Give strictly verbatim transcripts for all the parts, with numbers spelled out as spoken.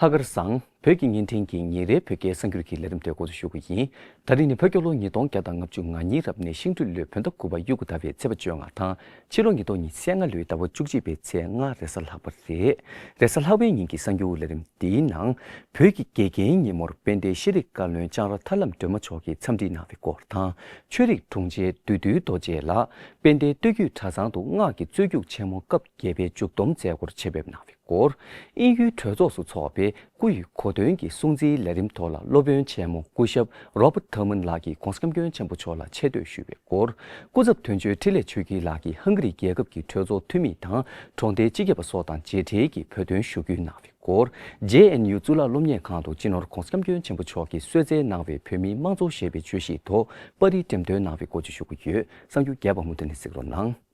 ལྷག་དཀར་བཟང་། བོད་ཀྱི་བརྙན་འཕྲིན་གྱི་ཉིན་རེའི་བོད་སྐད་གསར་འགྱུར་གྱི་ལས་རིམ་དེ་འགོ་འཛུགས་ཞུ་གི་ཡིན། ད་རིང་ནི་བོད་རྒྱལ་ལོ་ཉིས་སྟོང་བརྒྱ་དང་ལྔ་བཅུ་ང་གཉིས་རབ་གནས་ཤིང་སྦྲུལ་ལོའི་བོད་ཟླ་དགུ་པ་དབྱར་དགུན་ཟླ་བའི་ཚེས་པ་བཅོ་ལྔ་དང་། ཕྱི་ལོ་ཉིས་སྟོང་ཉི་ཤུ་རྩ་ལྔ་ལོའི་ཟླ་བ་བཅུ་གཅིག་པའི་ཚེས་ལྔ་རེས་གཟའ་ལྷག་པ་རེད། རེས་གཟའ་ལྷག་པའི་ཉིན་གྱི་གསར་འགྱུར་ལས་རིམ་འདིའི་ནང་། བོད་ཀྱི་དགེ་རྒན་ཉིན་མོར་དཔལ་ལྡན་ཤེས་རིག་བཀའ་བློན་ལྕང་ར་ཐར་ལམ་སྒྲོལ་མ་མཆོག་གིས་འཚམས་འདྲི་གནང་བའི་སྐོར་དང་། ཆོས་རིག་དྲུང་ཆེ་བདུད་འདུལ་རྡོ་རྗེ་ལགས་དཔལ་ལྡན་སྟོད་རྒྱུད་གྲྭ་ཚང་དུ་སྔགས་ཀྱི་རྩོད་རྒྱུགས་ཆེན་མོ་སྐབས་བརྒྱད་པའི་མཇུག་བསྡོམས་མཛད་སྒོར་ཆེད་ཕེབས་གནང་བའི་སྐོར། དབྱིན་ཡུལ་གྲོས་ཚོགས་སུ་འཚོགས་པའི་སྐུ་ཡི་གོ་སྟོན་གྱི་སྲུང་བརྩིའི་ལས་རིམ་ཐོག་ལ་སློབ་དཔོན་ཆེན་མོ་སྐུ་ཞབས་Robert Thurman ལགས་ཀྱིས་༸གོང་ས་༸སྐྱབས་མགོན་ཆེན་པོ་མཆོག་ལ་ཆེ་བསྟོད་ཞུས་པའི་སྐོར། སྐུ་ཚབ་དོན་གཅོད་འཕྲིན་ལས་ཆོས་སྐྱིད་ལགས་ཀྱིས་ཧང་ག་རི་རྒྱལ་ཁབ་ཀྱི་གྲོས་ཚོགས་འཐུས་མི་དང་གྲོང་སྡེའི་སྤྱི་ཁྱབ་པ་སོགས་དང་མཇལ་འཕྲད་ཀྱིས་བོད་དོན་ཞུ་སྐུལ་གནང་བའི་སྐོར། ཇེ་ཨེན་ཡུ་གཙུག་ལག་སློབ་གཉེར་ཁང་དུ་སྤྱི་ནོར་༸གོང་ས་༸སྐྱབས་མགོན་ཆེན་པོ་མཆོག་གིས་གསོལ་སྩལ་གནང་བའི་བོད་མིའི་དམངས་གཙོ་ཞེས་པའི་བརྗོད་གཞིའི་ཐོག་པར་རིས་འགྲེམས་སྟོན་གནང་བའི་སྐོར་བཅས་ཞུ་གི་ཡོད། གསར་འགྱུར་རྒྱས་པ་མུ་མཐུད་ནས་གཟིགས་རོགས་གནང་།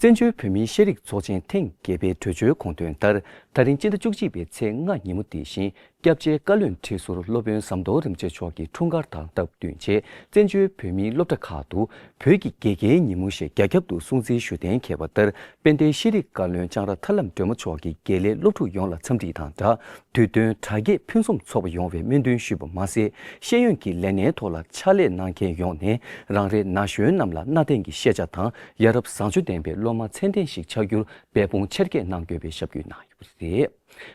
བཙན་བྱོལ་བོད་མིའི་ཤེས་རིག་ཚོགས་ཆེན་ཐེངས་བརྒྱད་པའི་གྲོས་ཆོད་དགོངས་དོན་ལྟར། ད་རིང་སྤྱི་ཟླ་བཅུ་གཅིག་པའི་ཚེས་ལྔ་ཉིན་མོ་དེ་བཞིན། སྐྱབས་རྗེ་བཀའ་བློན་ཁྲི་ཟུར་སློབ་དཔོན་ཟམ་གདོང་རིན་པོ་ཆེ་མཆོག་གི་འཁྲུངས་སྐར་དང་སྟབས་བསྟུན་ཆེད། བཙན་བྱོལ་བོད་མིའི་སློབ་གྲྭ་ཁག་ཏུ་བོད་ཀྱི་དགེ་རྒན་ཉིན་མོ་ཞེས་རྒྱ་ཁྱབ་ཏུ་སྲུང་བརྩིའི་ཞུ་རྟེན་འཁེལ་བ་ལྟར། དཔལ་ལྡན་ཤེས་རིག་བཀའ་བློན་ལྕང་ར་ཐར་ལམ་སྒྲོལ་མ་མཆོག་གིས་དགེ་ལས་སློབ་ཕྲུག་ཡོངས་ལ་འཚམས་འདྲི་དང་སྦྲགས། དུས་སྟོན་གྲ་རྒྱས་ཕུན་སུམ་ཚོགས་པ་ཡོང་བའི་སྨོན་འདུན་ཞུས་པ་མ་ཟད། ཤེས་ཡོན་གྱི་ལས་གནས་ཐོག་ལ་ཕྱག་ལས་གནང་མཁན་ཡོངས་ནས་རང་རེའི་ན་གཞོན་རྣམས་ལ་གནའ་དེང་གི་ཤེས་བྱ་དང་ཡ་རབས་བཟང་སྤྱོད་ལྡན་པའི་སློབ་མ་ཚད་ལྡན་ཞིག་ཆགས་རྒྱུར་འབད་འབུངས་ཆེར་བསྐྱེད་གནང་དགོས་པའི་ཞབས་སྐུལ་གནང་ཡོད་པ་རེད།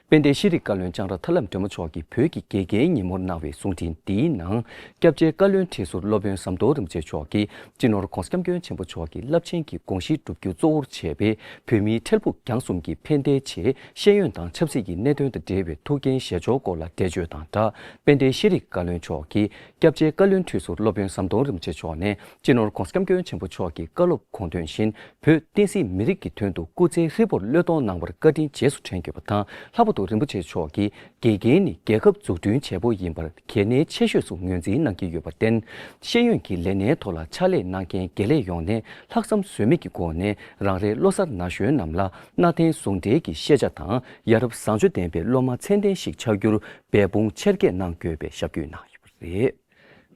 དཔལ་ལྡན་ཤེས་རིག་བཀའ་བློན་ལྕང་ར་ཐར་ལམ་སྒྲོལ་མ་མཆོག་གིས་བོད་ཀྱི་དགེ་རྒན་ཉིན་མོར་གནང་བའི་གསུང་འཕྲིན་འདིའི་ནང་། སྐྱབས་རྗེ་བཀའ་བློན་ཁྲི་ཟུར་སློབ་དཔོན་ཟམ་གདོང་རིན་པོ་ཆེ་མཆོག་གིས་སྤྱི་ནོར་༸གོང་ས་༸སྐྱབས་མགོན་ཆེན་པོ་མཆོག་གི་རླབས་ཆེན་གྱི་དགོངས་གཞི་བསྒྲུབ་རྒྱུ་གཙོ་བོར་བྱས་པའི་བོད་མིའི་འཕྲལ་ཕུགས་རྒྱང་གསུམ་གྱི་ཕན་བདེའི་ཆེད། ཤེས་ཡོན་དང་ཆབ་སྲིད་ཀྱི་གནད་དོན་དང་འབྲེལ་བའི་ཐུགས་འགན་བཞེས་ཕྱོགས་སྐོར་ལ་འགྲེལ་བརྗོད་དང་སྦྲགས། དཔལ་ལྡན་ཤེས་རིག་བཀའ་བློན་མཆོག་གིས་སྐྱབས་རྗེ་བཀའ་བློན་ཁྲི་ཟུར་སློབ་དཔོན་ཟམ་གདོང་རིན་པོ་ཆེ་མཆོག་ནས། སྤྱི་ནོར་༸གོང་ས་༸སྐྱབས་མགོན་ཆེན་པོ་མཆོག་གི་བཀའ་སློབ་དགོངས་དོན་བཞིན། བོད་བསྟན་སྲིད་མི་རིགས་ཀྱི་དོན་དུ་སྐུ་ཚེ་ཧྲིལ་པོར་བློས་གཏོང་གནང་བར་བཀའ་དྲིན་རྗེས་སུ་དྲན་དགོས་པ་དང་། ལྷག་པར་དུ་རིན་པོ་ཆེ་མཆོག་གིས་དགེ་རྒན་ནི་རྒྱལ་ཁབ་འཛུགས་སྐྲུན་བྱེད་པོ་ཡིན་པར་གལ་གནད་ཆེ་ཤོས་སུ་ངོས་འཛིན་གནང་གི་ཡོད་པར་བརྟེན། ཤེས་ཡོན་གྱི་ལས་གནས་ཐོག་ལ་ཕྱག་ལས་གནང་མཁན་དགེ་ལས་ཡོངས་ནས་ལྷག་བསམ་ཟོལ་མེད་ཀྱི་སྒོ་ནས་རང་རེའི་བློ་གསར་ན་གཞོན་རྣམས་ལ་གནའ་དེང་ཟུང་འབྲེལ་གྱི་ཤེས་བྱ་དང་ཡ་རབས་བཟང་སྤྱོད་ལྡན་པའི་སློབ་མ་ཚད་ལྡན་ཞིག་ཆགས་རྒྱུར་འབད་འབུངས་ཆེར་བསྐྱེད་གནང་དགོས་པའི་ཞབས་སྐུལ་གནང་ཡོད་པ་རེད།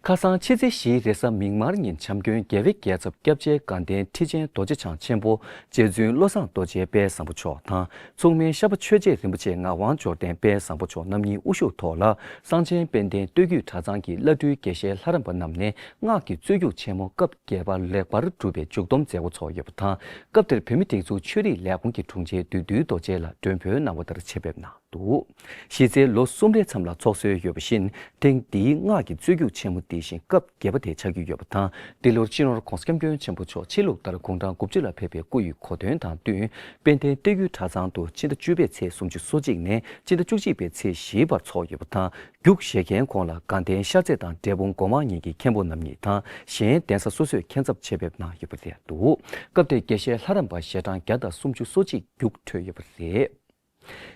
ཁ་སང་ཕྱི་ཚེས་བཞིའི་རེས་གཟའ་མིག་དམར་ཉིན་བྱམས་མགོན་རྒྱལ་བའི་རྒྱལ་ཚབ་སྐྱབས་རྗེ་དགའ་ལྡན་ཁྲི་ཆེན་རྡོ་རྗེ་འཆང་ཆེན་པོ་རྗེ་བཙུན་བློ་བཟང་རྡོ་རྗེ་དཔལ་བཟང་པོ་མཆོག་དང་། མཚུངས་མེད་ཤར་པ་ཆོས་རྗེ་རིན་པོ་ཆེ་ངག་དབང་འབྱོར་ལྡན་དཔལ་བཟང་པོ་མཆོག་རྣམ་གཉིས་དབུ་བཞུགས་ཐོག་ལ། གསང་ཆེན་དཔལ་ལྡན་སྟོད་རྒྱུད་གྲྭ་ཚང་གི་བླ་སྤྲུལ་དགེ་བཤེས་ལྷ་རམས་པ་རྣམས་ནས་སྔགས་ཀྱི་རྩོད་རྒྱུགས་ཆེན་མོ་སྐབས་བརྒྱད་པ་ལེགས་པར་གྲུབ་པའི་མཇུག་བསྡོམས་མཛད་སྒོ་ཚོགས་ཡོད་པ་དང་། སྐབས་དེར་བོད་མིའི་སྒྲིག་འཛུགས་ཆོས་རིག་ལས་ཁུངས་ཀྱི་དྲུང་ཆེ་བདུད་འདུལ་རྡོ་རྗེ་ལགས་མགྲོན་འབོད་གནང་བ་ལྟར་ཆེད་ཕེབས་གནང་འདུག་གཞི་རྩའི་ལོ་གསུམ་རེའི་མཚམས་ལ་འཚོགས་སྲོལ་ཡོད་པ་བཞིན། ཐེངས་འདིའི་སྔགས་ཀྱི་རྩོད་རྒྱུགས་ཆེན་མོ་འདི་བཞིན་སྐབས་བརྒྱད་པ་དེ་ཆགས་ཀྱི་ཡོད་པ་དང་། འདི་ལོར་སྤྱི་ནོར་༸གོང་ས་༸སྐྱབས་མགོན་ཆེན་པོ་མཆོག་ཕྱི་ལུགས་ལྟར་དགུང་གྲངས་དགུ་བཅུ་ལ་ཕེབས་པའི་སྐུ་ཡི་གོ་སྟོན་དང་བསྟུན། དཔལ་ལྡན་སྟོད་རྒྱུད་གྲྭ་ཚང་དུ་ཕྱི་ཟླ་བཅུ་པའི་ཚེས་སུམ་ཅུ་སོ་གཅིག་ནས་ཕྱི་ཟླ་བཅུ་གཅིག་པའི་ཚེས་བཞིའི་བར་འཚོགས་ཡོད་པ་དང་། རྒྱུགས་བཞེས་མཁན་ཁོང་ལ་དགའ་ལྡན་ཤར་རྩེ་དང་འབྲས་སྤུངས་སྒོ་མང་གཉིས་ཀྱི་མཁན་པོ་རྣམ་གཉིས་དང་། གཞན་གདན་ས་སོ་སོས་མཁན་ཚབ་ཆེད་ཕེབས་གནང་ཡོད་པ་རེད་འདུག་སྐབས་དེར་དགེ་བཤེས་ལྷ་རམས་པ་ཞལ་གྲངས་བརྒྱ་དང་སུམ་ཅུ་སོ་གཅིག་རྒྱུགས་འཕྲོད་ཡོད་པ་རེད།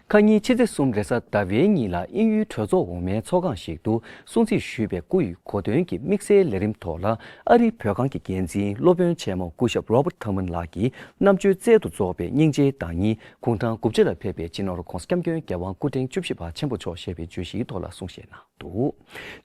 ཁ་ཉིན་ཕྱི་ཚེས་གསུམ་རེས་གཟའ་ཟླ་བའི་ཉིན་ལ་དབྱིན་ཡུལ་གྲོས་ཚོགས་འོག་མའི་ཚོགས་ཁང་ཞིག་ཏུ་སྲུང་བརྩི་ཞུས་པའི་སྐུ་ཡི་གོ་སྟོན་གྱི་དམིགས་བསལ་ལས་རིམ་ཐོག་ལ། ཨ་རིའི་བོད་ཁང་གི་འགན་འཛིན་སློབ་དཔོན་ཆེན་མོ་སྐུ་ཞབས་Robert Thurman ལགས་ཀྱིས་རྣམ་དཔྱོད་རྩལ་དུ་རྫོགས་པའི་སྙིང་རྗེའི་བདག་ཉིད། དགུང་གྲངས་དགུ་བཅུ་ལ་ཕེབས་པའི་སྤྱི་ནོར་༸གོང་ས་༸སྐྱབས་མགོན་རྒྱལ་དབང་སྐུ་ཕྲེང་བཅུ་བཞི་པ་ཆེན་པོ་མཆོག་ཞེས་པའི་བརྗོད་གཞིའི་ཐོག་ལ་གསུང་བཤད་གནང་འདུག་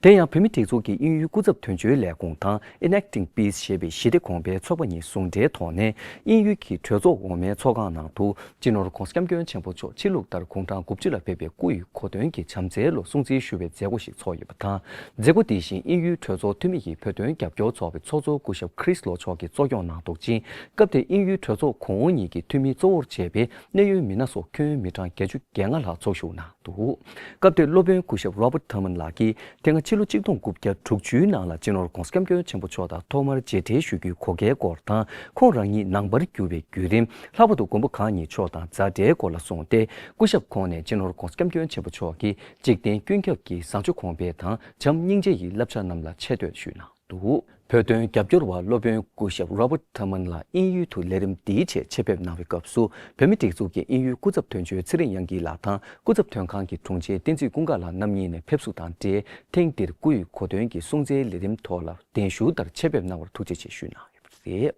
དེ་ཡང་བོད་མིའི་སྒྲིག་འཛུགས་ཀྱི་དབྱིན་ཡུལ་སྐུ་ཚབ་དོན་གཅོད་ལས་ཁུངས་དང་Enacting Peace ཞེས་པའི་ཞི་བདེ་གོང་འཕེལ་ཚོགས་པ་གཉིས་ཟུང་འབྲེལ་ཐོག་ནས། དབྱིན་ཡུལ་གྱི་གྲོས་ཚོགས་འོག་མའི་ཚོགས་ཁང་ནང་དུ། སྤྱི་ནོར་༸གོང་ས་༸སྐྱབས་མགོན་ཆེན་པོ་མཆོག་ཕྱི་ལུགས་ལྟར་དགུང་གྲངས་དགུ་བཅུ་ལ་ཕེབས་པའི་སྐུ་ཡི་གོ་སྟོན་གྱི་བྱམས་བརྩེའི་ལོ་སྲུང་བརྩི་ཞུ་བའི་མཛད་སྒོ་ཞིག་ཚོགས་ཡོད་པ་དང་། མཛད་སྒོ་དེ་བཞིན་དབྱིན་ཡུལ་གྲོས་ཚོགས་འཐུས་མི་ཡིས་བོད་དོན་རྒྱབ་སྐྱོར་ཚོགས་པའི་ཚོགས་གཙོ་སྐུ་ཞབས་Chris Lo མཆོག་གིས་གཙོ་སྐྱོང་གནང་འདུག་ཅིང་། སྐབས་དེར་དབྱིན་ཡུལ་གྲོས་ཚོགས་གོང་འོག་གཉིས་ཀྱི་འཐུས་མི་གཙོ་བོར་བྱས་པའི་གནད་ཡོད་མི་སྣ་སོགས་ཁྱོན་མི་གྲངས་བརྒྱད་ཅུ་གྱ་ལྔ་ལྷག་ཚོགས་ཞུགས་གནང་འདུག་སྐབས་དེར་སློབ་དཔོན་སྐུ་ཞབས་Robert Thurman ལགས་ཀྱིས། དེ་སྔ་ཕྱི་ལོ་ཆིག་སྟོང་དགུ་བརྒྱ་དྲུག་ཅུའི་ནང་ལ་སྤྱི་ནོར་༸གོང་ས་༸སྐྱབས་མགོན་ཆེན་པོ་མཆོག་དང་ཐོག་མར་མཇལ་འཕྲད་ཞུ་རྒྱུའི་གོ་སྐལ་སྐོར་དང་། ཁོང་རང་ཉིད་ནང་པར་གྱུར་བའི་བརྒྱུད་རིམ། ལྷག་པར་དུ་མགོན་པོ་གང་ཉིད་མཆོག་དང་མཛའ་འབྲེལ་སྐོར་ལ་གསུངས་ཏེ། སྐུ་ཞབས་ཁོང་ནས་སྤྱི་ནོར་༸གོང་ས་༸སྐྱབས་མགོན་ཆེན་པོ་མཆོག་གིས་འཇིག་རྟེན་ཀུན་ཁྱབ་ཀྱི་བཟང་སྤྱོད་གོང་འཕེལ་དང་བྱམས་སྙིང་རྗེ་ཡི་བསླབ་བྱ་རྣམས་ལ་ཆེ་བསྟོད་ཞུས་གནང་འདུག་བོད་དོན་རྒྱབ་སྐྱོར་བ་སློབ་དཔོན་སྐུ་ཞབས་Robert Thurman ལགས་དབྱིན་ཡུལ་དུ་ལས་རིམ་འདིའི་ཆེད་ཆེད་ཕེབས་གནང་བའི་སྐབས་སུ། བོད་མིའི་སྒྲིག་འཛུགས་ཀྱི་དབྱིན་ཡུལ་སྐུ་ཚབ་དོན་གཅོད་ཚེ་རིང་དབྱངས་སྐྱིད་ལགས་དང་། སྐུ་ཚབ་དོན་ཁང་གི་དྲུང་ཆེ་བསྟན་འཛིན་ཀུན་དགའ་ལགས་རྣམ་གཉིས་ནས་ཕེབས་བསུ་དང་འབྲེལ། ཐེངས་འདིར་སྐུ་ཡི་གོ་སྟོན་གྱི་སྲུང་བརྩིའི་ལས་རིམ་ཐོག་ལ་གདན་ཞུ་ལྟར་ཆེད་ཕེབས་གནང་བར་ཐུགས་རྗེ་ཆེ་ཞུས་གནང་ཡོད་པ་རེད།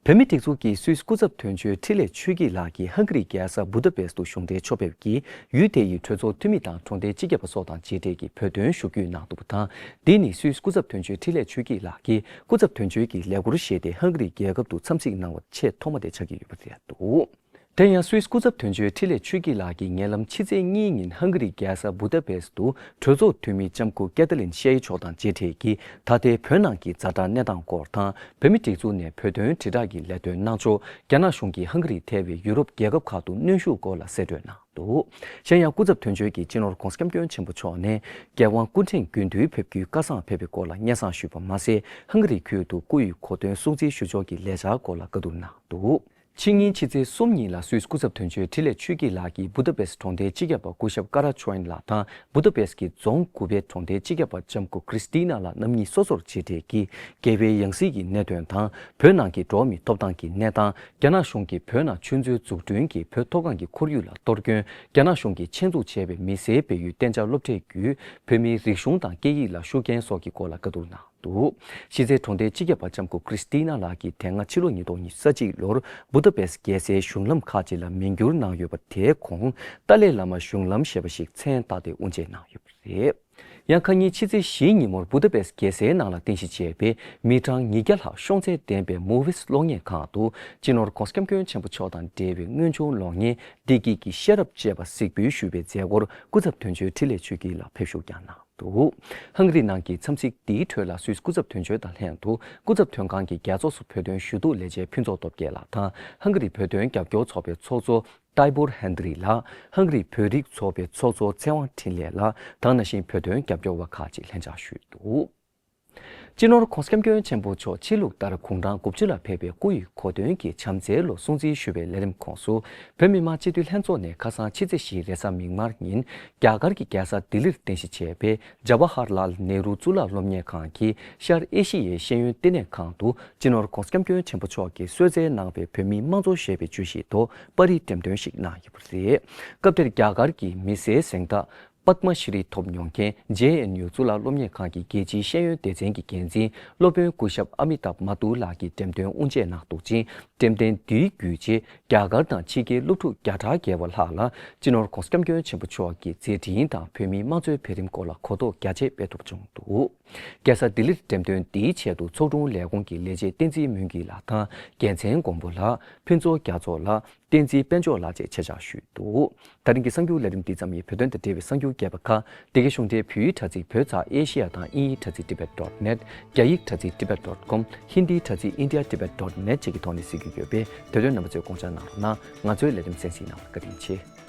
བོད་མིའི་སྒྲིག་འཛུགས་ཀྱི་སུད་སི་སྐུ་ཚབ་དོན་གཅོད་འཕྲིན་ལས་ཆོས་སྐྱིད་ལགས་ཀྱིས་ཧང་ག་རིའི་རྒྱལ་ས་བུ་ད་པེ་སི་ཏུ་གཞུང་འབྲེལ་ཕྱོགས་ཕེབས་ཀྱིས་ཡུལ་དེ་ཡི་གྲོས་ཚོགས་འཐུས་མི་དང་གྲོང་སྡེའི་སྤྱི་ཁྱབ་པ་སོགས་དང་མཇལ་འཕྲད་ཀྱིས་བོད་དོན་ཞུ་སྐུལ་གནང་འདུག་པ་དང་། འདི་ནི་སུད་སི་སྐུ་ཚབ་དོན་གཅོད་འཕྲིན་ལས་ཆོས་སྐྱིད་ལགས་ཀྱིས་སྐུ་ཚབ་དོན་གཅོད་ཀྱི་ལས་འཁུར་བཞེས་ཏེ་ཧང་ག་རིའི་རྒྱལ་ཁབ་ཏུ་འཚམས་གཟིགས་གནང་བ་ཆེས་ཐོག་མ་དེ་ཆགས་ཀྱི་ཡོད་པ་རེད་འདུག་དེ་ཡང་སུད་སི་སྐུ་ཚབ་དོན་གཅོད་འཕྲིན་ལས་ཆོས་སྐྱིད་ལགས་ཀྱིས་ཉེ་ལམ་ཕྱི་ཚེས་གཉིས་ཉིན་ཧང་ག་རིའི་རྒྱལ་ས་བུ་ད་པེ་སི་ཏུ་གྲོས་ཚོགས་འཐུས་མི་ལྕམ་སྐུ་ཀེ་ཐ་ལིན་ཤེ་ཡི་མཆོག་དང་མཇལ་འཕྲད་ཀྱིས་ད་ལྟའི་བོད་ནང་གི་ཛ་དྲག་གནས་སྟངས་སྐོར་དང་། བོད་མིའི་སྒྲིག་འཛུགས་ནས་བོད་དོན་དྲིལ་བསྒྲགས་ཀྱི་ལས་དོན་གནང་ཕྱོགས། རྒྱ་ནག་གཞུང་གིས་ཧང་ག་རི་ཐེ་བའི་ཡུ་རོབ་རྒྱལ་ཁབ་ཁག་ཏུ་གནོན་ཤུགས་སྐོར་ལ་གསལ་བཀྲོལ་གནང་འདུག་གཞན་ཡང་སྐུ་ཚབ་དོན་གཅོད་ཀྱིས་སྤྱི་ནོར་༧གོང་ས་༧སྐྱབས་མགོན་ཆེན་པོ་མཆོག་ནས་རྒྱལ་དབང་སྐུ་ཕྲེང་དགུ་བདུན་ཕེབས་རྒྱུའི་བཀའ་བཟང་ཕེབས་པའི་སྐོར་ལ་སྙན་སེང་ཞུས་པ་མ་ཟད། ཧང་ག་རི་ཁུལ་དུ་སྐུ་ཡི་གོ་སྟོན་སྲུང་བརྩི་ཞུ་ཕྱོགས་ཀྱི་ལས་འཆར་སྐོར་ལ་བཀའ་བསྡུར་གནང་འདུག་ཕྱི་ཉིན་ཕྱི་ཚེས་གསུམ་ཉིན་ལ་སུད་སི་སྐུ་ཚབ་དོན་གཅོད་འཕྲིན་ལས་ཆོས་སྐྱིད་ལགས་ཀྱིས་བུ་ད་པེ་སི་གྲོང་སྡེའི་སྤྱི་ཁྱབ་པ་སྐུ་ཞབས་ཀ་ར་ཆོ་ཨིན་ལགས་དང་། བུ་ད་པེ་སི་གི་རྫོང་དགུ་པའི་གྲོང་སྡེའི་སྤྱི་ཁྱབ་པ་ལྕམ་སྐུ་ཁྲིས་ཏི་ན་ལགས་རྣམ་གཉིས་སོ་སོར་མཇལ་འཕྲད་ཀྱིས། རྒྱལ་བའི་ཡང་སྲིད་ཀྱི་གནད་དོན་དང་། བོད་ནང་གི་འགྲོ་བ་མིའི་ཐོབ་ཐང་གི་གནས་སྟངས། རྒྱ་ནག་གཞུང་གིས་བོད་ནང་ཆུ་མཛོད་འཛུགས་སྐྲུན་གྱིས་བོད་མཐོ་སྒང་གི་ཁོར་ཡུག་ལ་གཏོར་སྐྱོན། རྒྱ་ནག་གཞུང་གིས་ཆེད་འཛུགས་བྱས་པའི་མི་སེར་སྤེལ་ཡུལ་གཏན་འཇགས་སློབ་གྲྭའི་བརྒྱུད་བོད་མིའི་རིག་གཞུང་དང་སྐད་ཡིག་ལ་ཤུགས་རྐྱེན་སོགས་ཀྱི་སྐོར་ལ་བཀའ་བསྡུར་གནང་། འདུག་གཞི་རྩའི་གྲོང་སྡེའི་སྤྱི་ཁྱབ་པ་ལྕམ་སྐུ་ཁྲིས་ཏི་ན་ལགས་ཀྱིས་དེ་སྔ་ཕྱི་ལོ་ཉིས་སྟོང་ཉི་ཤུ་རྩ་གཅིག་ལོར་བུ་ད་པེ་སི་རྒྱལ་སའི་གཞུང་ལམ་ཁག་ཅིག་ལ་མིང་བསྒྱུར་གནང་ཡོད་པ་དེའི་གོང་ཏཱ་ལའི་བླ་མ་གཞུང་ལམ་ཞེས་པ་ཞིག་མཚན་བཏགས་ཏེ་དབུ་འབྱེད་གནང་ཡོད་པ་རེད། ཡང་ཁ་ཉིན་ཕྱི་ཚེས་བཞིའི་ཉིན་མོར་བུ་ད་པེ་སི་རྒྱལ་སའི་ནང་ལ་རྟེན་གཞི་བྱས་པའི་མི་གྲངས་ཉིས་བརྒྱ་ལྷག་ཤོང་ཚད་ལྡན་པའི་མུ་ཝིས་གློག་བརྙན་ཁང་དུ་སྤྱི་ནོར་༧གོང་ས་༧སྐྱབས་མགོན་ཆེན་པོ་མཆོག་དང་འབྲེལ་བའི་དངོས་བྱུང་གློག་བརྙན་བདེ་སྐྱིད་ཀྱི་ཤེས་རབ་ཅེས་པ་གཟིགས་འབུལ་ཞུས་པའི་མཛད་སྒོར་སྐུ་ཚབ་དོན་གཅོད་འཕྲིན་ལས་ཆོས་སྐྱིད་ལགས་ཕེབས་བཞུགས་ཀྱང་གནང་། འདུག་ཧང་ག་རི་ནང་གི་འཚམས་གཟིགས་འདིའི་ཁྲོད་ལ་སུད་སི་སྐུ་ཚབ་དོན་གཅོད་དང་ལྷན་དུ་སྐུ་ཚབ་དོན་ཁང་གི་རྒྱལ་ཚོགས་སུ་བོད་དོན་ཞུ་གཏུག་ལས་བྱེད་ཕུན་ཚོགས་སྟོབས་རྒྱལ་ལགས་དང་། ཧང་ག་རི་བོད་དོན་རྒྱབ་སྐྱོར་ཚོགས་པའི་ཚོགས་གཙོ་ཏཱི་བོར་ཧན་དི་རི་ལགས། ཧང་ག་རི་བོད་རིགས་ཚོགས་པའི་ཚོགས་གཙོ་ཚེ་དབང་འཕྲིན་ལས་ལགས་དང་། ནང་བཞིན་བོད་དོན་རྒྱབ་སྐྱོར་བ་ཁག་ཅིག་ལྷན་བཅར་ཞུས་འདུག་སྤྱི་ནོར་༧གོང་ས་༧སྐྱབས་མགོན་ཆེན་པོ་མཆོག་ཕྱི་ལུགས་ལྟར་དགུང་གྲངས་དགུ་བཅུ་ལ་ཕེབས་པའི་སྐུ་ཡི་གོ་སྟོན་གྱི་བྱམས་བརྩེའི་ལོ་སྲུང་བརྩི་ཞུ་བའི་ལས་རིམ་ཁོངས་སུ། བོད་མི་མང་སྤྱི་འཐུས་ལྷན་ཚོགས་ནས་ཁ་སང་ཕྱི་ཚེས་བཞི་རེས་གཟའ་མིག་དམར་ཉིན་རྒྱ་གར་གྱི་རྒྱལ་ས་ལྡི་ལིར་རྟེན་གཞི་བྱས་པའི་ཇ་ཝ་ཧར་ལཱལ་ནེ་རུ་གཙུག་ལག་སློབ་གཉེར་ཁང་གི་ཤར་ཨེ་ཤི་ཡའི་ཤེས་ཡོན་ལྟེ་གནས་ཁང་དུ་སྤྱི་ནོར་༧གོང་ས་༧སྐྱབས་མགོན་ཆེན་པོ་མཆོག་གིས་གསོལ་སྩལ་གནང་བའི་བོད་མིའི་དམངས་གཙོ་ཞེས་པའི་བརྗོད་གཞིའི་ཐོག་པར་རིས་འགྲེམས་སྟོན་ཞིག་གནང་ཡོད་པ་རེད། སྐབས་དེར་རྒྱ་གར་གྱི་མི་སེར་གཟེངས་རྟགས་པདྨ་ཤྲི་ཐོབ་མྱོང་མཁན་ཇེ་ཨེན་ཡུ་གཙུག་ལག་སློབ་གཉེར་ཁང་གི་རྒྱལ་སྤྱིའི་ཤེས་ཡོན་སྡེ་ཚན་གྱི་འགན་འཛིན་སློབ་དཔོན་སྐུ་ཞབས་ཨ་མི་ཏབ་མ་ཐུར་ལགས་ཀྱིས་འགྲེམས་སྟོན་དབུ་འབྱེད་གནང་འདུག་ཅིང་། འགྲེམས་སྟོན་འདིའི་བརྒྱུད་རྗེས་རྒྱ་གར་དང་ཕྱི་རྒྱལ་སློབ་ཕྲུག་བརྒྱ་ཕྲག་བརྒལ་བ་ལྷག་ལ་སྤྱི་ནོར་༧གོང་ས་༧སྐྱབས་མགོན་ཆེན་པོ་མཆོག་གི་མཛད་འཕྲིན་དང་བོད་མིའི་དམངས་གཙོའི་འཕེལ་རིམ་སྐོར་ལ་གོ་རྟོགས་རྒྱ་ཆེ་སྤེལ་ཐུབ་བྱུང་འདུག་རྒྱལ་ས་ལྡི་ལིར་འགྲེམས་སྟོན་འདིའི་ཆེད་དུ་ཚོགས་དྲུང་ལས་ཁུངས་ཀྱི་ལས་བྱེད་བསྟན་འཛིན་མོན་གྱི་ལགས་དང་རྒྱལ་མཚན་མགོན་པོ་ལགས། ཕུན་ཚོགས་རྒྱ་མཚོ་ལགས། བསྟན་འཛིན་དཔལ་འབྱོར་ལགས་བཅས་ཆེད་བཅར་ཞུས་འདུག་ད་རིང་གི་གསར་འགྱུར་ལས་རིམ་འདི་ཙམ་ཡིན། བོད་དོན་དང་འབྲེལ་བའི་གསར་འགྱུར་རྒྱས་པ་ཁག་འདི་གའི་གཞུང་འབྲེལ་བོད་ཡིག་དྲ་ཚིགས་བོད་ཚགས་ཨེ་ཤེ་ཡ་དང་དབྱིན་ཡིག་དྲ་ཚིགས་tibet dot net། རྒྱ་ཡིག་དྲ་ཚིགས་tibet dot com། ཧིན་དིའི་དྲ་ཚིགས india tibet dot net བཅས་ཀྱི་ཐོག་ནས་གཟིགས་རྒྱུ་ཡོད་པས། དེ་དོན་རྣམ་པ་ཚོས་དགོངས་འཇགས་གནང་རོགས་གནང་། ང་ཚོའི་ལས་རིམ་གསན་གཟིགས་གནང་བར་བཀའ་དྲིན་ཆེ།